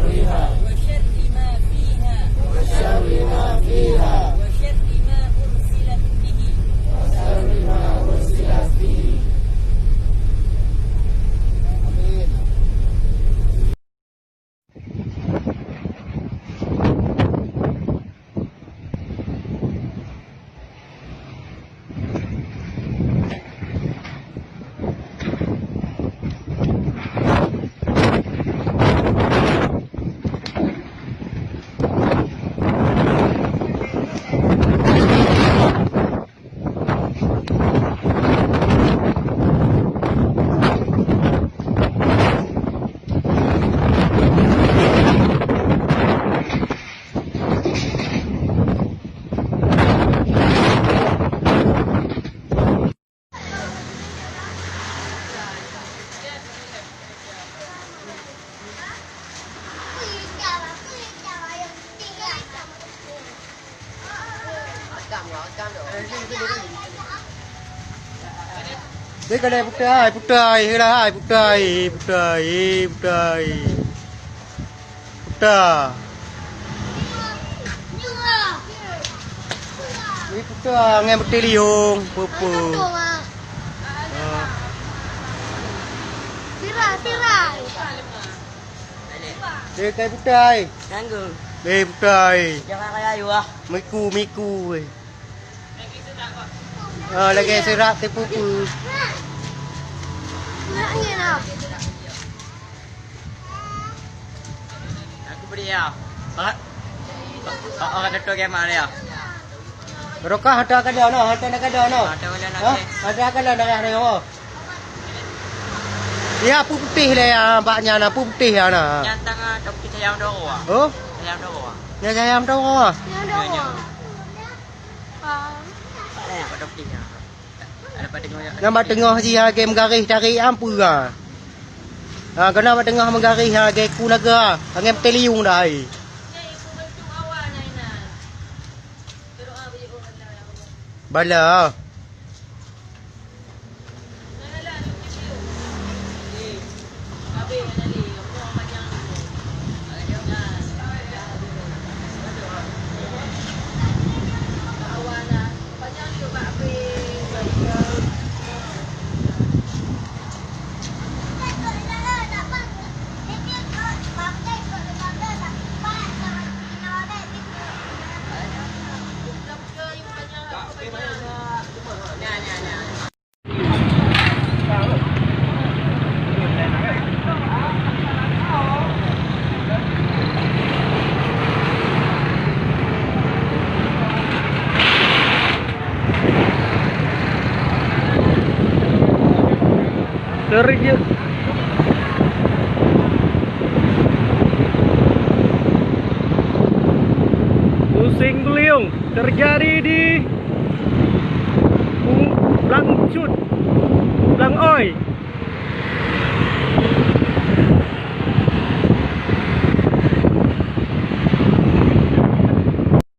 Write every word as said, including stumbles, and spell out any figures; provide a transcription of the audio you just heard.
وشر ما فيها. وشر ما فيها. وشر ما أرسلت به. وشر ما أرسلت به. آمين. Dek kadai putai, putai, hei lah hai, putai, putai, putai. Putai. Ni putai ngai beuteliong, peue-peue. Tirai, tirai. Dek kai putai. Tanggung. Dek putai. Jangan raya ayuh ah. Miku, miku weh. Ah, lagèe seurak teupupu. Nak angin ah. Aku beri ya. Pak. Oh, oh, ada tu game ada ya. Barokah, hantar ka dia noh, hantar ka dia noh. Hantar ka dia noh. Ha? Hantar ka dia noh, noh. Ya, peue putéh lé ya, bak nyan na, peue putéh ya na. Nyan tangan, tapi sayang doro ah. Oh? Sayang doro ah. Nyan sayang doro ah. Sayang doro ah. Nyan, nyan. Ah. Pak lé ya, pada putéh ya. Ada pada tengok ya. Nyan bak teungoh jih lagèe meugaréh tarék ampeue ah. Ha, keunan bak teungoh meugaréh ha, lagèe ku naga, angèn teuliung dah ai. Bala. Terje-, Puting beliung terjadi di Blang Cut, Blang Oi.